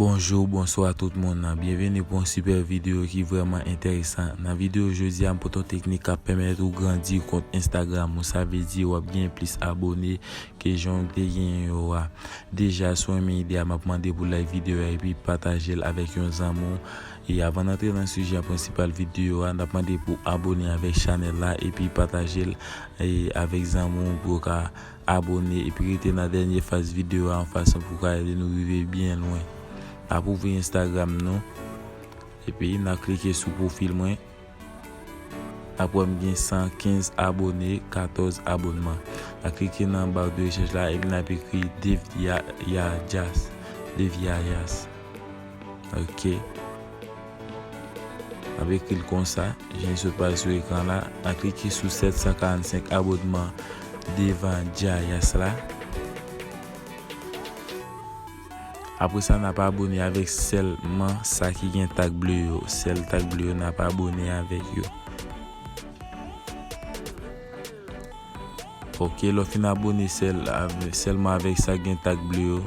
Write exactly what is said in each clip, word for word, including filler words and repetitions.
Bonjou, bonswa tout moun. Byenveni pou yon sipè videyo ki vrèman enteresan. Nan videyo jodi a, m pote yon teknik k ap pèmèt ou grandi kont Instagram ou. Sa vle di w ap gen plis abone ke jan w te genyen yo a. Deja, si w renmen ide a, m ap mande pou like videyo a epi pataje l avèk yon zanmi w. E avan n antre nan sijè prensipal videyo a, n ap mande pou abone avèk chanèl la epi pataje l, e, avèk zanmi w pou yo ka abone epi rete nan dènye faz videyo a, yon fason pou ka ede nou rive byen lwen. N ap ouvri Instagram nou, epi n ap klike sou pwofil mwen. N ap wè m gen san kenz abone, katòz abònman. N ap klike nan ba de rechèch la, epi n ap ekri Devya Yayas. Devya Yayas. Ok. N ap ekri l konsa, jan l sot parèt sou ekran la. N ap klike sou sèt san karannsenk abònman Devya Yayas la. Apre sa, n ap abone avèk sèlman sa ki gen tag ble yo. Sèl tag ble yo, n ap abone avèk yo. Ok, lè w fin abone sèl, av-, sèlman avèk sa ki gen tag ble yo,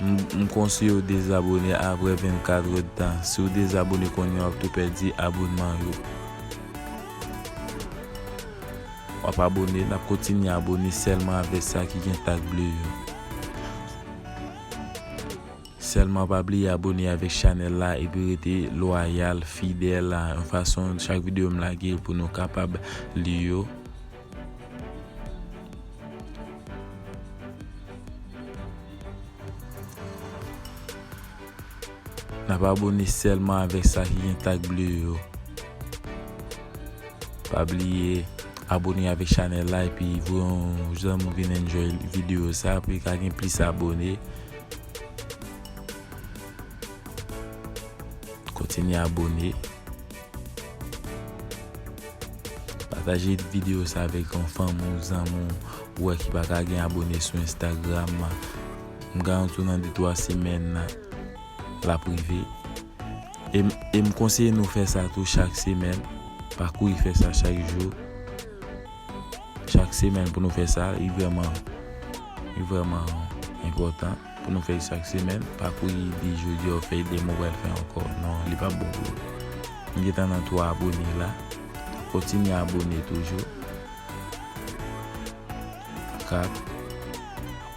M, m konseye w dezabone apre vennkat èdtan. Si w dezabone kounye a, w ap tou pèdi abònman yo. W ap abone, n ap kontinye abone sèlman avèk sa ki gen tag ble yo. Sèlman pa bliye abone avèk chanèl la epi rete lwayal, fidèl, yon fason chak videyo m lage pou nou kapab li yo. N ap abone sèlman avèk sa ki gen tag ble yo. Pa bliye abone avèk chanèl la epi voye yon zanmi w vin enjoy videyo sa pou li ka gen plis abone. Kontinye abone. Pataje videyo sa avèk yon fanmi w, zanmi w, ou wè ki pa ka gen abone sou Instagram. M garanti w nan de twa semèn, l ap rive. E m, e m konseye nou fè sa tou chak semèn. Pa kouri fè sa chak jou. Chak semèn pou nou fè sa, li vrèman, li vrèman enpòtan. Pou nou fè l chak semèn. Pa kouri di jodi a w fè l, demen w pral fè ankò. Non, li p ap bon pou ou. M gentan nan twa abone la. Kontinye abone toujou. Kat.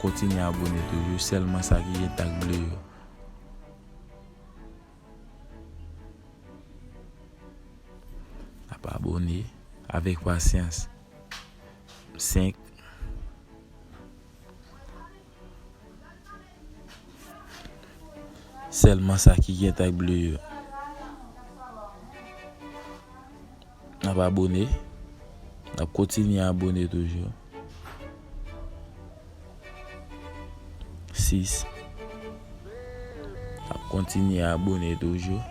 Kontinye abone toujou. Sèlman sa ki gen tag ble yo. N ap abone avèk pasyans. Senk. Sèlman sa ki gen tag ble yo. N ap abone. N ap kontinye abone toujou. Sis. N ap kontinye abone toujou.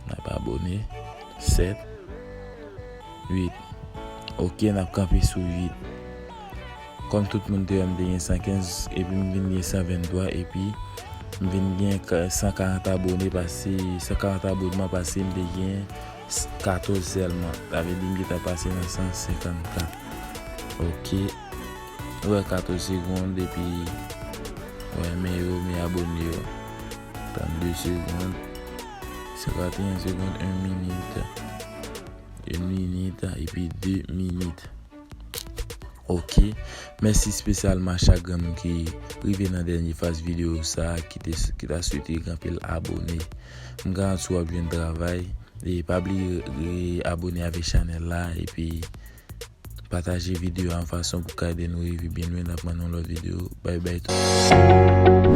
N ap abone. Sèt. Uit. Ok, n ap kanpe sou uit. Kòm tout moun te wè m te gen san kenz, epi m vin gen san venntwa, epi m vin gen ka-, san karant abone pase, san karant abònman pase, m te gen s-, katòz sèlman. Sa vle di m gentan pase nan san senkannkat. Ok. Wè, katòz segonn epi, wè, men yo, men abone yo. Trannde segonn. Senkanteyen segonn, yon minit. Yon minit, epi de minit. Ok. Mèsi espesyalman a chak grenn moun ki rive nan dènye faz videyo sa, ki te, ki ta swete gen anpil abone. M garanti w ap jwenn travay. E pa bliye, e, abone avèk chanèl la, epi pataje videyo a yon fason pou ka ede nou rive byen lwen. N ap wè nan lòt videyo. Bay bay tout.